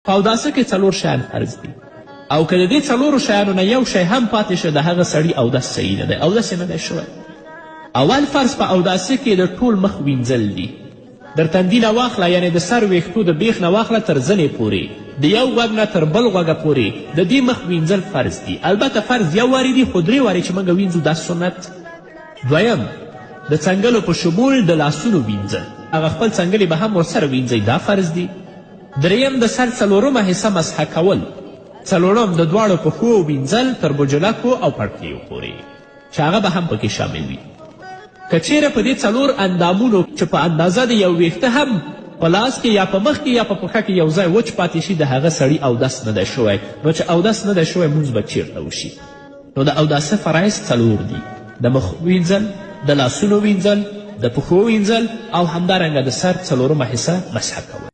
په اوداسه کې څلور شیان فرض دي او که د دې څلورو شیانو نه یو شی هم پاتې شو د هغه سړي اودس صحیح نه دی، اودس یې نه دی شوی. اول فرض په اوداسه کې د ټول مخ وینځل دي، در تندي نه واخله یعنې د سر ویښتو د بیخ نه واخله تر زنې پورې، د یو غوږ نه تر بل غوږه پورې د دې مخ وینځل فرض دي. البته فرض یو وارې دي خو درې وارې چې موږ وینځو دا سنت. دویم د څنګلو په شمول د لاسونو وینځل، هغه خپل څنګلې به هم ورسره وینځئ، دا فرض دي. دریم د سر څلورمه حصه مسح کول. څلورم د دواړو پښو وینځل تر بجلکو او پړکیو پورې چې هغه به هم پکې شامل وي. که چیرې په دې څلور اندامونو چې په اندازه د یو ویښته هم په لاس کې یا په مخ کې یا په پښه کې یو ځای وچ پاتې شي د هغه سړي اودس نه دی شوی. نو چې اودس نه دی شوی مونځ به چیرته وشي؟ نو د اوداسه فرایض څلور دي: د مخ وینځل، د لاسونو وینځل، د پښو وینځل او همدارنګه د سر څلورمه حصه مسح کول.